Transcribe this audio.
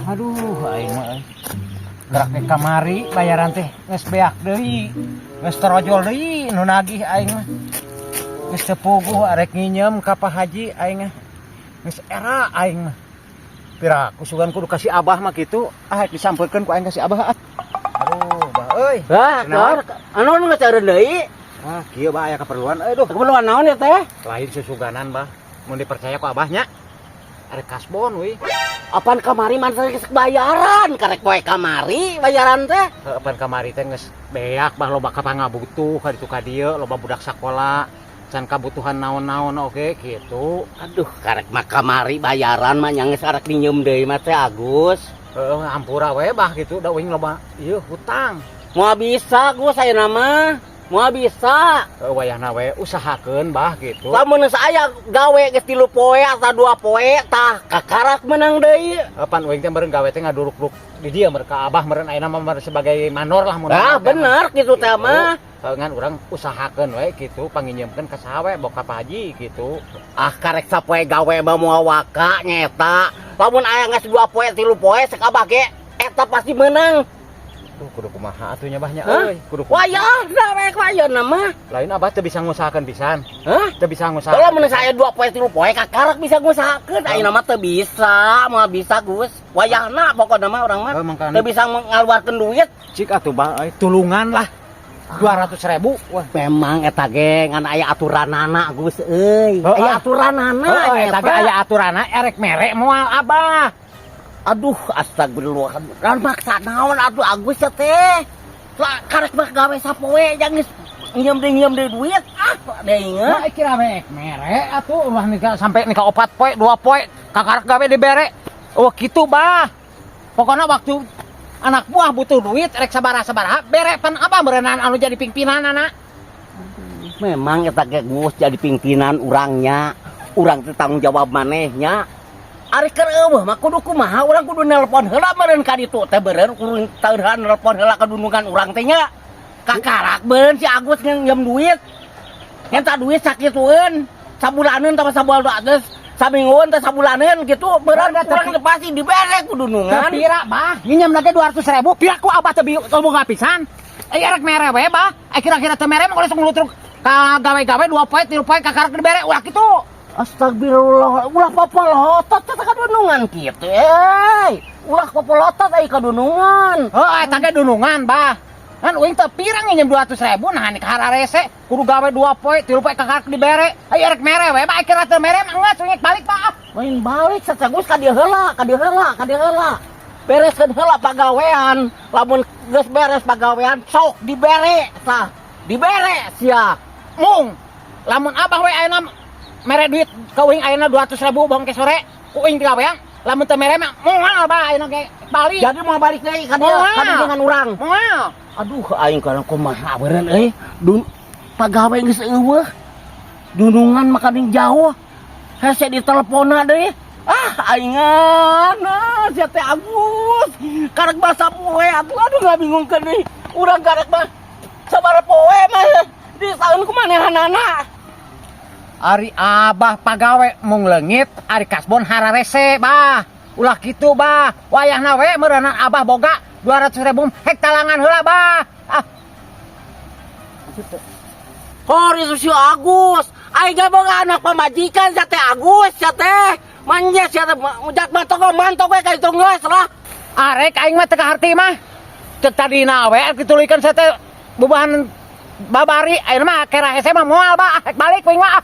Aduh, aing mah euy. Gerak ke kamari bayaran teh geus beak deui. Geus torojol deui nu nagih aing mah. Geus teu puguh arek nginjem ka Pak Haji aing mah. Geus era aing mah. Pira kusugan kudu kasih Abah mah kitu. Ah, rek disampeurkeun ku aing ka si Abah ah. Aduh, Bah euy. Hah, Kenapa? Anu nu geus eureun deui. Ah, kieu, Bah, aya keperluan euy, duh. Keperluan naon ya teh? Lain susuganan, Bah. Mun dipercaya ku Abahnya. Arek kasbon we. Apan kamari man geus bayaran, karek poe kamari bayaran teh. Heuh, pan kamari teh geus beak, Bah, loba ka pangabutuh ka ditu ka dieu, loba budak sakola can kabutuhan naon-naon oge gitu. Aduh, karek mah kamari bayaran mah nya geus arek minjem deui mah teh, Agus. Heeh, ampura we, Bah, gitu da uing loba ieu hutang. Moal bisa, Gus, ayeuna mah. Moal bisa. Heuh, wayahna we usahakeun, Bah, gitu. Lamun saya gawe geus 3 poe atau 2 poe tah kakarak menang deui. Heuh, pan uing teh meureun gawe teh ngaduruk-duruk di dieu meureun ka Abah meureun ayeuna mah meureun sebagai mandor lah mun Ah, teh mah. Bener gitu teh mah. Heuh, ngan urang usahakeun we gitu panginjemkeun ka saha we bok ka Pak Haji gitu. Ah, karek sapoe gawe mah moal waka nyeta. Lamun aya geus 2 poe 3 poe sek Abah ge eta pasti menang. Duh, kudu kumaha atuh nya, Bah, nya Hah? euy, kudu kumaha. Wayahna we wayahna mah. Lain Abah teu bisa ngusahakeun pisan. Hah? Teu bisa ngusahakeun. Kalau mun saya 2 poe 3 poe kakarak bisa ngusahakeun, ayeuna mah teu bisa, moal bisa, Gus. Wayahna pokokna mah urang mah Heuh, mangkana teu bisa ngaluarkeun duit. Cik atuh, Bah euy, tulungan lah. 200 ribu. Wah. Memang eta ge ngan aya aturanana, Gus euy. Heeh. Aya aturanana Heeh, eta ge aya aturanna erek mere moal, Abah? Aduh, astagfirullah. Kan maksa naon atuh Agus ya teh? Lah karek mah gawe sapoe jang geus nyium deui, nyium deui duit. Ah, deui. Nah, kira we mere atuh ulah nikah sampai nikah 4 poe, 2 poe, kakarak gawe dibere. Oh, kitu, Bah. Pokoknya waktu anak buah butuh duit rek sabaraha-sabaraha bere, pan Abah berenang anu jadi pimpinan anak. Memang eta ge, Gus, jadi pimpinan urangnya. Urang teh tanggung jawab manehnya. Ari keur eueuh mah kudu kumaha? Urang kudu nelpon heula meureun ka ditu teh, beureun kudu teuhan nelpon heula ka dunungan urang teh nya. Kakarak beureun si Agus nginjem duit. Nyenta duit sakitueun. Sabulaneun tambah sabulan geus samingguan teh sabulaneun gitu beureun urang teh pasti dibere ku dunungan. Pira, Bah? Nginjem lagi 200 ribu, pira ku Abah teh boga pisan. Eh, erek mere we, Bah. Eh, kira-kira teh mere mah kalau ngulutruk ka gawe-gawe 2 poe, 3 poe kakarak dibere ulah kitu. Astagfirullah, ulah popolotot teh ka dunungan kitu euy. Ulah popolotot euy ka dunungan. Oh, eta ge dunungan, Bah. Kan uing teh pirang nginjem 200 ribu, nah nih hararese kudu gawe 2 poe, 3 poe kakarak dibere. Ayo erek mere we, Bah, kira teu mere mah geus uing balik, Bah. Main balik sacagus ka dieu heula, ka dieu heula, ka dieu heula. Bereskeun heula pagawean. Lamun geus beres pagawean sok dibere tah. Dibere sia. Mung lamun Abah we ayeuna mere duit ka uing ayeuna 200 ribu bong ke sore ku uing digawean, lamun teu mere mah moal, Bah, ayeuna ge balik. Jadi mau balik deui ka dieu, Moal. ka dunungan urang. Moal. Aduh, aing kana kumaha beureun euy. Dun pagawe geus eueuh. Dunungan makaning jauh. Hese diteleponna deui. Ah, aingan, ah, sia teh Agus. Karek basa poe atuh, aduh, ngabingungkeun deui. Urang karek mah sabaraha poe mah di tahun kumanehanana. Ari Abah pagawe mung leungit, ari kasbon hararese, Bah. Ulah kitu, Bah. Wayahna we meureunna Abah boga 200 ribu hek talangan heula, Bah. Ah. Hor itu si Agus. Aing ge boga anak pamajikan sia teh, Agus, sia teh. Manya sia teh ujak mantok mantok we ka itu geus lah. Arek aing mah teu kaharti mah. Cek tadina we dituluykeun saya teh bubuhan babari, ayeuna mah kera hese mah moal, Bah. Hek balik uing mah.